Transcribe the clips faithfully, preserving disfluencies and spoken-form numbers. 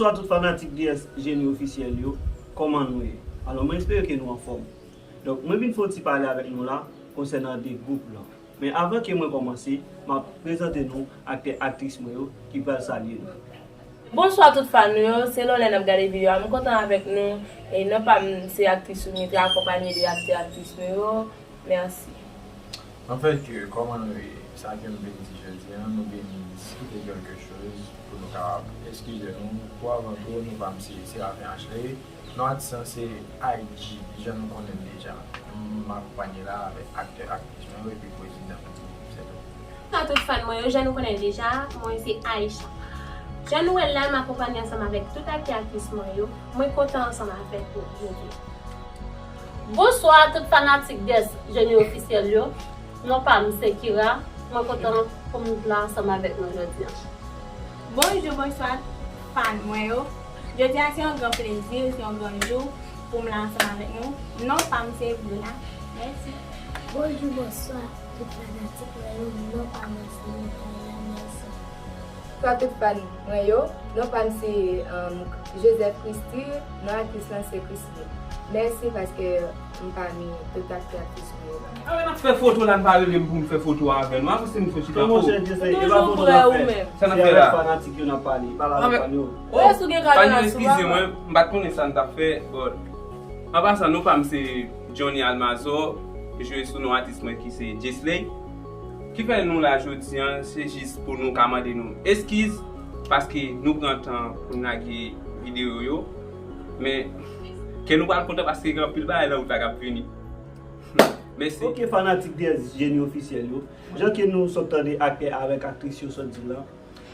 Bonswa tout fanatik D S Genie Officiel yo, kòman nou ye? Alò, mwen espere ke nou anfòm. Donk, mwen vin fè yon ti pale avèk nou la konsènan de gwoup lan. Men avan ke mwen kòmanse, m ap prezante nou aktè, aktris mwen yo ki pral salye nou. Bonswa tout fan nou yo, se Lolè n ap gade videyo a, m kontan avèk nou. E non pa m se aktris Soumitra, akonpanye de aktè, aktris nou yo. Mèsi. Anfèt, kòman nou ye? Sa ke m vin di jodi a, nou vin diskite kèlke choz pou nou kapab eskize nou. Pou avan tou, non pa m se Serafen Ashley. Non atis lan se I G, jan nou konnen l deja. M akonpanye la avèk aktè, aktris mwen yo epi prezidan. Se tou. Bonswa tout fan mwen yo, jan nou konnen l deja, mwen se Aisha. Jan nou wè l la, m akonpanye ansanm avèk tout aktè, aktris mwen yo. Mwen kontan ansanm avèk nou jodi a. Bonswa tout fanatik D S Genie Officiel yo. Non pa m se Kira. Mwen kontan pou m la ansanm avèk nou jodi a. Bonjou, bonswa fan mwen yo. Jodi a se yon gran plezi, se yon gran jou pou m la ansanm avèk nou. Non pa m se Bruna. Mèsi. Bonjou, bonswa tout fanatik mwen yo. Non pa m se Michaela. Mèsi. Bonswa tout fan mwen yo. Non pa m se, um, Joseph Christy, non aktris lan se Christy. Mèsi paske m pami tout aktè, aktris mwen yo la. Awen, n ap fè foto la, n pa rele m pou m fè foto avè nou. Avanse nou fè chita. Monchè, Joseph, e pa foto n ap fè. Sa n ap fè la? Se avèk fanatik yo n ap pale, pale avèk fan yo. Wè si w gen kamera sou papa. Eskize mwen, m pa t konnen sa n t ap fè, but an pasan, non pa m se Johnny Almazor, jwe sou non atis mwen ki se Jessley. Ki fè nou la jodi a, se jis pou nou ka mande nou eskiz, paske nou pran tan pou n lage videyo yo. Men, kè nou pral kontan paske gen anpil bagay nan wout la k ap vini. Mèsi. Ok, fanatik D S Genie Officiel yo. Jan ke nou sot tande aktè avèk aktris yo sot di la,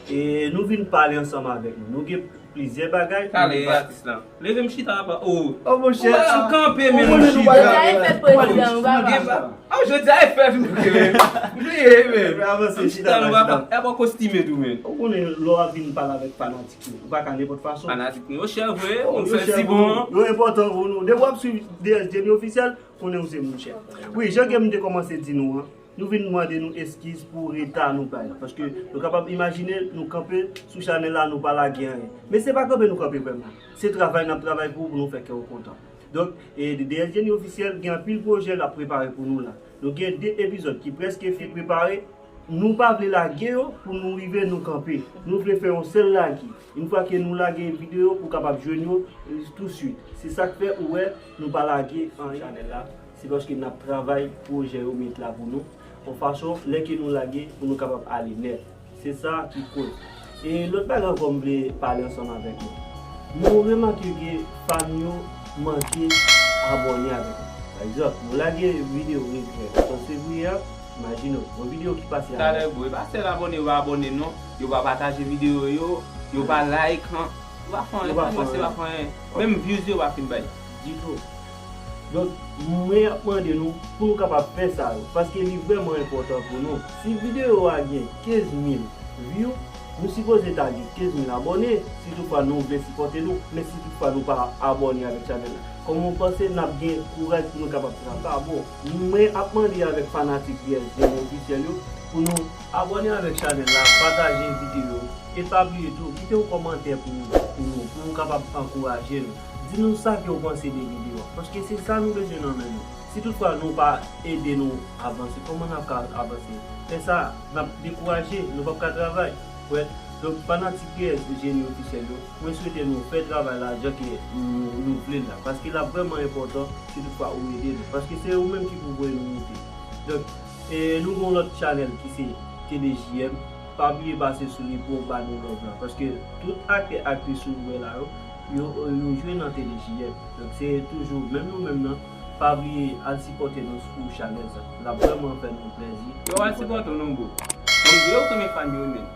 e nou vin pale ansanm avèk nou. Nou gen plizyè bagay pou nou pale. Atis lan. Leve m chita, papa. Oh. Oh, monchè. Ou kanpe, men m chita. Jodi a e fèt prezidan, ou pa pa. Oh, jodi a e fèt, m bliye, men. M bliye, men. Fè avanse, chita la, chita. E pa kostime tou, men. Ou konnen, lè w ap vin pale avèk fanatik yo, ou pa ka nenpòt fason. Fanatik nou, yo chè vre, moun fè ti bon. Yo enpòtan pou nou. Depi w ap swiv D S Genie Officiel, konnen ou se moun chè. Wi, jan ke m te kòmanse di nou an, nou vin mande nou eskiz pou reta nou bay la. Paske nou kapab imajine nou kanpe sou chanèl la, nou pa lage anyen. Men se pa kanpe nou kanpe vrèman. Se travay n ap travay pou ou, pou nou fè kè w kontan. Donk, e, D S Genie Officiel gen anpil pwojè l ap prepare pou nou la. Nou gen de epizòd ki prèske fin prepare. Nou pa vle lage yo pou nou rive nou kanpe. Nou vle fè yon sèl lage. Yon fwa ke nou lage videyo, ou kapab jwenn yo, e, tousuit. Se sa k fè ou wè nou pa lage anyen sou chanèl la. Se paske n ap travay pwojè yo met la pou nou. Yon fason, lè ke nou lage, pou nou kapab ale nèt. Se sa ki koz. E lòt bagay ankò m vle pale ansanm avèk nou. Nou remake ke fan yo manke abòne avèk nou. Pa egzanp, nou lage videyo Regret, San Fevriye a, imajine w, yon videyo ki pase a. Talè, bro, e pa sèl abòne yo pa abòne non, yo pa pataje videyo yo, yo pa like, an, yo pa fè anyen, yo pa fè anyen. Menm views yo pa fin bay. Ditou. Donk, mwen ap mande nou pou nou kapab fè sa yo, paske li vrèman enpòtan pou nou. Si videyo a gen kenz mil view, nou sipoze ta gen kenz mil abòne, si toutfwa nou vle sipòte nou, men si toutfwa nou pa abòne avèk chanèl la. Kòman w panse n ap gen kouraj pou nou kapab fè sa? Sa bon. Mwen ap mande avèk fanatik D S Genie Officiel yo pou nou abòne avèk chanèl la, pataje videyo, e pa bliye tou, kite yon kòmantè pou, pou nou, pou nou kapab ankouraje nou. Di nou sa ke w panse de videyo a, paske se sa nou bezwen nan men nou. Si toutfwa nou pa ede nou avanse, kòman n ap ka avanse? Fè sa, n ap dekouraje, nou p ap ka travay. Wè, donk, fanatik D S Genie Officiel yo, mwen swete nou fè travay la jan ke nou, nou vle l la, paske l ap vrèman enpòtan si toutfwa ou ede nou, paske se ou menm ki pou voye nou moute. Donk, e nou gen yon lòt chanèl ki se T D J M, pa bliye pase sou li pou w ba nou love la, paske tout aktè, aktris ou wè la yo, yo, yo jwe nan T D J M. Donk, se toujou menm nou menm nan, pa bliye al sipòte nou sou chanèl sa. L ap vrèman fè nou plèzi. Yo al sipòte w non, bro. Bon, yo renmen fan yo, men.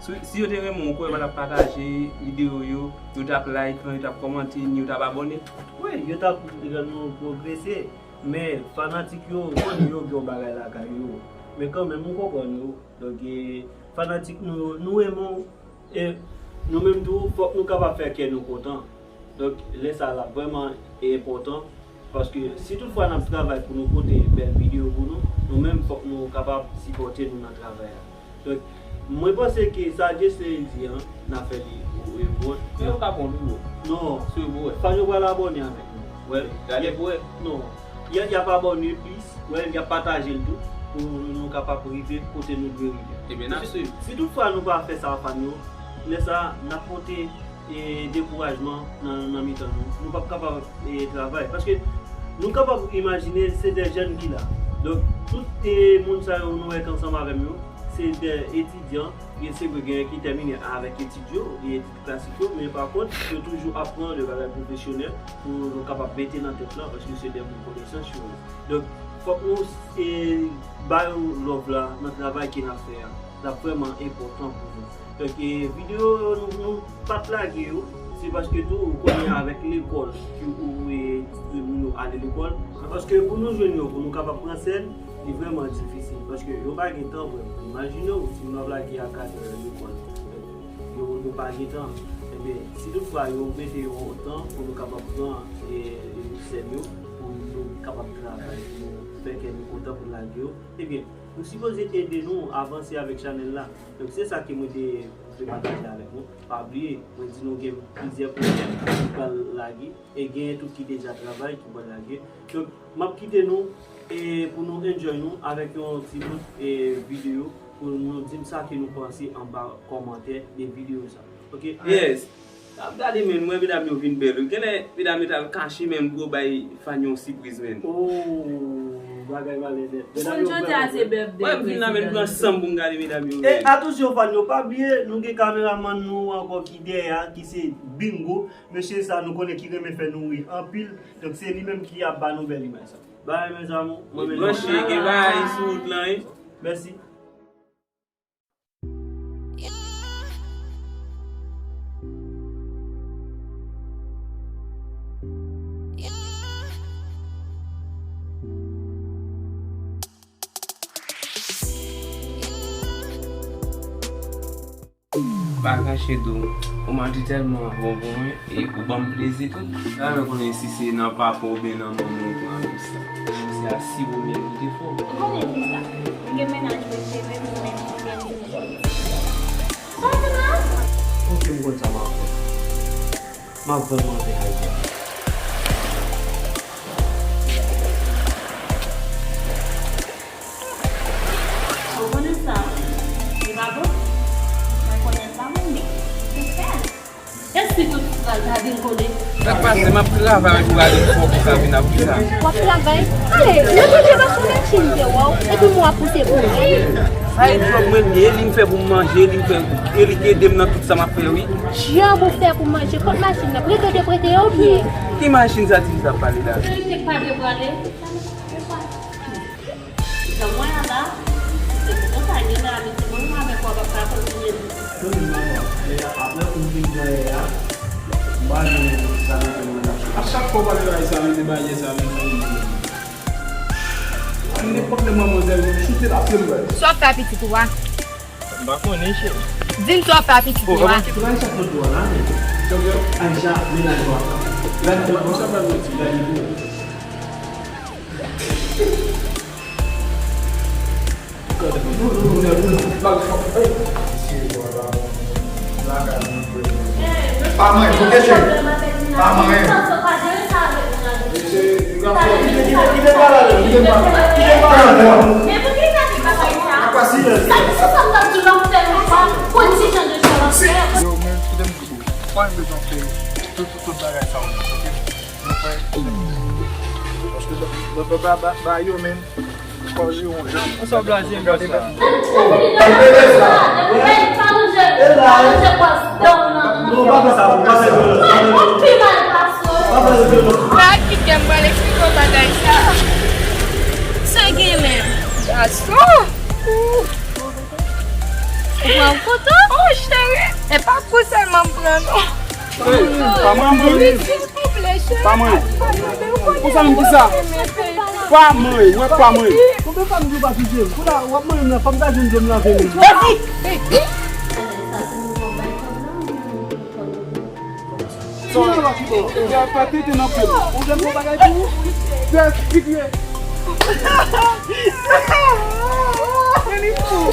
Si, si yo te renmen w, ou kwè yo pa t ap pataje videyo yo, yo t ap like, yo t ap kòmante, ni yo t ap abòne? Wi, yo t ap rann nou pwogrese. Men fanatik yo, ou konnen yo gen yon bagay lakay yo. Men kanmenm, ou konprann yo. Donk, e, fanatik nou yo, nou renmen w. E nou menm tou, fòk nou kapab fè kè nou kontan. Donk, lè sa a l ap vrèman enpòtan. Paske si toutfwa n ap travay pou nou pote bèl videyo pou nou, nou menm fòk nou kapab sipòte nou nan travay la. Donk, mwen panse ke sa Jessley di an, n a fè li, Bon, yo ka pran pou yo. Non. Si yo pou wè. Fan yo pral abòne avèk nou. Wè, gade pou wè. Non. Y a, y ap abòne plis, wè, y ap pataje l tou, pou nou kapab rive kote nou dwe rive. Ebyen, n ap swiv. Si toutfwa nou pa fè sa, fan yo, lè sa, n ap pote, e, dekourajman nan, nan mitan nou. Nou p ap kapab, e, travay. Paske nou kapab imajine, se de jèn ki la. Donk, tout, e, moun sa yo nou wè k ansanm avè m yo, se de etidyan, e se vre, gen ki tèmine avèk etid yo, e klasik yo, men pa kont, yo toujou ap pran de bagay pwofesyonèl pou nou kapab mete nan tèt lan, paske se de moun konesans yo ye. Donk, fòk nou, e, ba yo love la nan travay ke n ap fè a. L ap vrèman enpòtan pou nou. Donk, e, videyo yo, nou, nou pa t lage yo, se paske tou, ou konnen avèk lekòl, ke ou, e, moun yo ale lekòl, paske pou nou jwenn yo, pou nou kapab pran sèn, li vrèman difisil, paske yo pa gen tan vrèman. Imajine w, timoun ap lage a kat è lekòl. Yo, yo pa gen tan. Ebyen, si toutfwa yo mete yon tan pou nou kapab pran, e, sèn yo, pou nou kapab travay, pou nou fè kè nou kontan pou n lage yo, ebyen, nou sipoze ede nou avanse avèk chanèl la. Donk, se sa ke mwen te vle pataje avèk nou. Pa bliye, mwen di nou gen plizyè pwojè ki pral lage, e gen tou ki deja travay ki pral lage. Donk, m ap kite nou, e, pou nou enjoy nou avèk yon ti bout, e, videyo, pou nou di m sa ke nou panse anba kòmantè de videyo sa. Oke? Yes. Ap gade, men, m wè medam yo vin bèl wi. Genlè medam yo t al kache, men m gwo bay fan yon sipriz, men. Oh, bagay valè nèt. Medam yo vrèman bèl. Wè, m vin la, men m pran san m pou m gade medam yo. E, atansyon, fan yo, pa bliye, nou gen kameramann nou ankò ki dèyè a, ki se Bingo. Mesye sa, nou konnen ki renmen fè nou ri anpil. Donk, se li menm ki ap ba nou bèl imaj sa. Bay, mes amours, mwen menm. Branche, gen bagay sou wout lan, wi. Mèsi. Pa kache do. Ou madi tèlman bon pou mwen, e ou ban m plezi tou. Sa mwen konnen si se nan papa oubyen nan manman ou pran tou sa. Se a si ou menm ki te fò. Ou konnen ki sa? M gen mennaj mwen, se menm mennaj mwen. Sa w konn la? Oke, m konn sa m ap fè. M ap vann manzè Ayiti. Ou konnen sa? Li pa bon? Mwen konnen sa, mwen menm. Se fè. E si tout sa ta vin kole? Sa k pase, m ap travay pou ale fò pou sa vin ap di sa. W ap travay? Ale, nan tout debasyon machin te wè w, epi mwen w ap pouse pou mwen. Sa e djòb mwen li ye, li m fè pou m manje, li m fè, e li k ede m nan tout sa m ap fè, wi. Djòb ou fè pou manje, kot machin nan? Prete w te prete yo oubyen? Ki machin sa ti fi sa ap pale la? Jan mwen an la, se pou konsa, gen lè a mete mwen avèk ou ap ka kontinye di. Tande m ankò, lè a, apre kou m fin pran yè a, m pa jwenn sa mete mwen nan. A chak fwa w pale bagay sa, mete bagay sa, mete bagay sa. Nenpòt lè manmzèl choute l ap fè m bagay. Sa w ap fè a pitit ou a? M pa konnen, cheri. Di m sa w ap fè a pitit ou a. Ou bay chak lòt bò la, men. Aisha, mennaj ou a. Gade pou ou. Sa bay manti. Gade pou ou. Pa manyen, pou kèchè. Pa manyen. Yo, men, kite m di w, pa bezwen fè tout, tout, tout bagay sa yo, oke? Mwen fè, paske ba, ba, ba, ba yo, men, fò yo yon jan. Ansanm blaze, m gade bèt. Sa ki gen m pral eksplike w bagay sa. Sa gen menm? Gason! Ou pran foto? Oh, cheri! E pa kou sèlman m pran, non. Hey, pa mwen, m pran. Silvouplè, cheri. Pa mwen. Ou sa menm ki sa? Pa mwen, wè pa mwen. Konbyen fwa m di w pa touche m? Kounye a, w ap manyen m nan, fò m ta jwenn dlo m lave men. Sa w fè tenten nan pye m. Ou vle m fè bagay pou ou? Fè figye. Men li fou.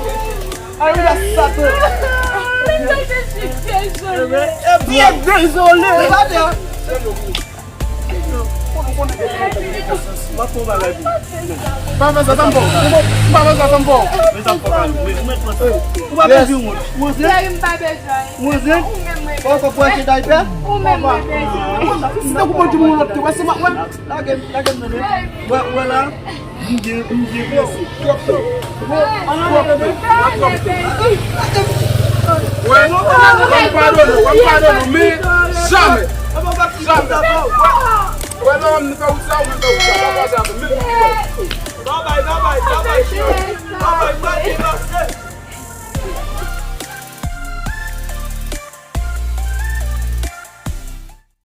Ay, wi, la sa tou. Mwen dezole. Mwen dezole. Gade. M ap fè yon bagay pou ou. Pa fè sa, tanpò. M pa fè sa, tanpò. Ou pa bezwen wont. Ou anzen? Ou anzen? Ou anko pwèche daypè? Ou menm mwen bezwen. Si te kou mwen di moun lòt ke wè se m ap wè. Lage m, lage m tande. Wè, wè la. M byen, m byen blese. Twòp tan. Twòp tan. Wè, w ap padone, w ap padone, men jamè. Jamè. Wè, lè w ap fè wout sa, ou fè wout sa. Pa pase avè m, men. Babay, babay, babay, babay, babay, babay.